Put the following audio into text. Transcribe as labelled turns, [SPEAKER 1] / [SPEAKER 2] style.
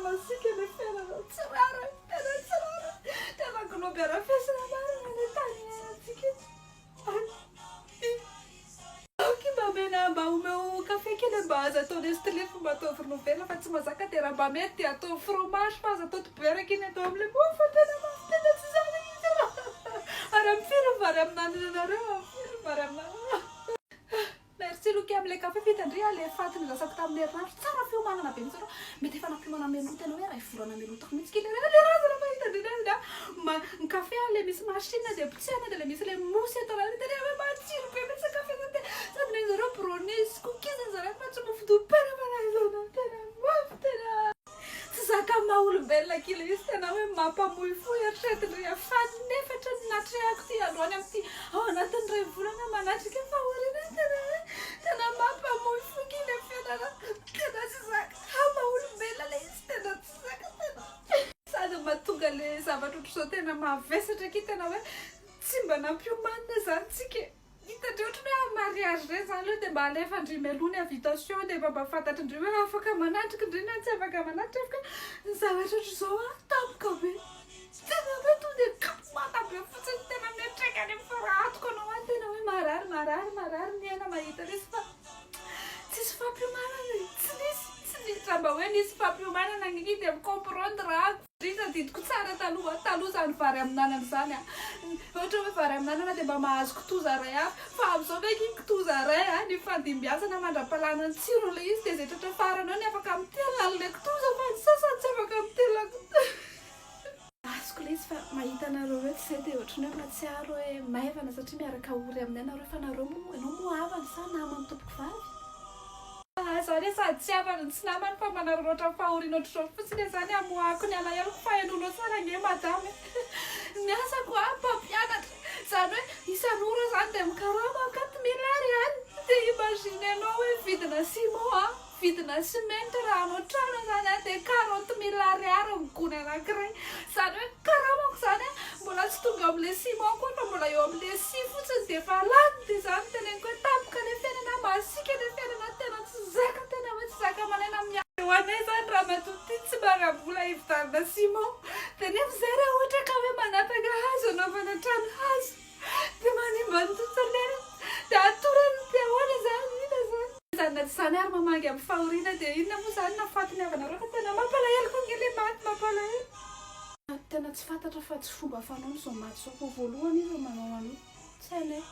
[SPEAKER 1] masiaka ilay fiainana, tsy rariny, tena tsy rariny, tena globe arafesina marina ilay tany iainantsika eto. Aoka mba omena mba omeo kafe kely mba aza atao Nestlé fa mba ataovy nouvelle fa tsy mazaka dia raha mba mety dia ataovy fromage fa aza atao dibera akia ny atao amin'ilay mofo fa tena mafy tena tsy zany mihitsy ary amin'ny firy ny vary amin'anana anareo amin'ny firy ny vary amin'anana. Merci Loky amin'ilay kafe vita ndry a, le faty nirasako tamin'ny herinandro, tsara fiomanana be mihitsy nareo, mety efa nampiomana mialoha tena hoe iray volana mialoha tao mihitsy kely le razana fa hita ndry le ma ny kafe a le misy machine de potsehana de le misy le mousse eto anatiny tena hoe matsiro be mihitsy ny kafe zany de sady nen'zareo brownies sy cookies zareo fa tsy mofo dopera fa razana tena mafy tena Tsy zakan'ny maha olombelona akia ilay izy, tena hoe mampamoy fo eritreretin-dry Fanefatra ny natrehako ity androany amin'ity ao anatin'ny iray volana manatrika fahoriana tena hoe tena mampamoy fo akia ilay fiainana, tena tsy zaka amin'ny maha olombelona ilay izy, tena tsy zaka tena. Sady mahatonga ilay zavatra ohatr'izao tena mavesatra akia tena hoe tsy mba nampiomanina izany tsika e. Hitandreo ohatran'ny hoe amin'ny mariage ireny zany aloha dia mba alefan-dry mialoha ny invitation dia efa mba fantatrin-dry hoe afaka manatrika ndry na tsy afaka manatrika fa ny zavatra ohatr'izao an tampoka be tena hoe tonga dia kapohana be fotsiny tena miantraika any amin'ny fara-hatoko anao any tena hoe marary marary marary ny aina mahita an'izy fa tsisy fampiomanana e tsy nisy tsy nisy raha mba hoe nisy fampiomanana ange dia mi-comprendre aho. Ry tadidiko tsara taloha taloha zany vary amin'anana zany a! Ohatra hoe vary amin'anana dia mba mahazo kitoza ray hafa fa amin'izao ve akia kitoza ray a! Ny fandimbiasana mandra-palana ny tsiron'ilay izy dia izay tratra farany eo ny afaka mitelina an'ilay kitoza fa ny sasany tsy afaka mitelina kitoza. Azoko ilay izy fa mahita anareo eto izay dia ohatran'ny hoe mahatsiaro hoe maivana satria miaraka ory aminay nareo fa nareo moa ianao moa havany sa naman'ny tompoko vavy? Za anie sady tsy havany no tsy namany fa manararaotra ny fahoriana ohatr'izao fotsiny e zany amoahako ny alaheloko fa henoinao tsara ange madama e! Ny asako a mpampianatra zany hoe isan'ora zany dia mikarama aho quatre mille ariary dia imaginenao hoe vidina ciment a vidina simenitra raha hanao trano zany a dia quarante mille ariary ny gony anankiray zany hoe karamako zany a mbola tsy tonga amin'ilay ciment akory fa mbola eo amin'ilay scie fotsiny dia efa lany dia izany no teneniko hoe tampoka ilay fiainana masiaka ilay fiainana tena tsy zaka tena hoe tsy zaka aman'aina amin'ny Ho anay izany ramatoa ity tsy manam-bola hividianana ciment dia nefa izay raha ohatra ka hoe manapaka hazo hanaovana trano hazo dia manimba ny tontolo iainana dia atorany dia ahoana izany inona izany Izany na tsy izany ary mamangy amin'ny fahoriana dia inona moa izany na faty ny havanareo fa tena mampalahelo koa ange ilay maty mampalahelo. Tena tsy fantatra fa tsy fomba fanaony izao maty izao vao voalohany izy no manao an'io. Tsy hainay.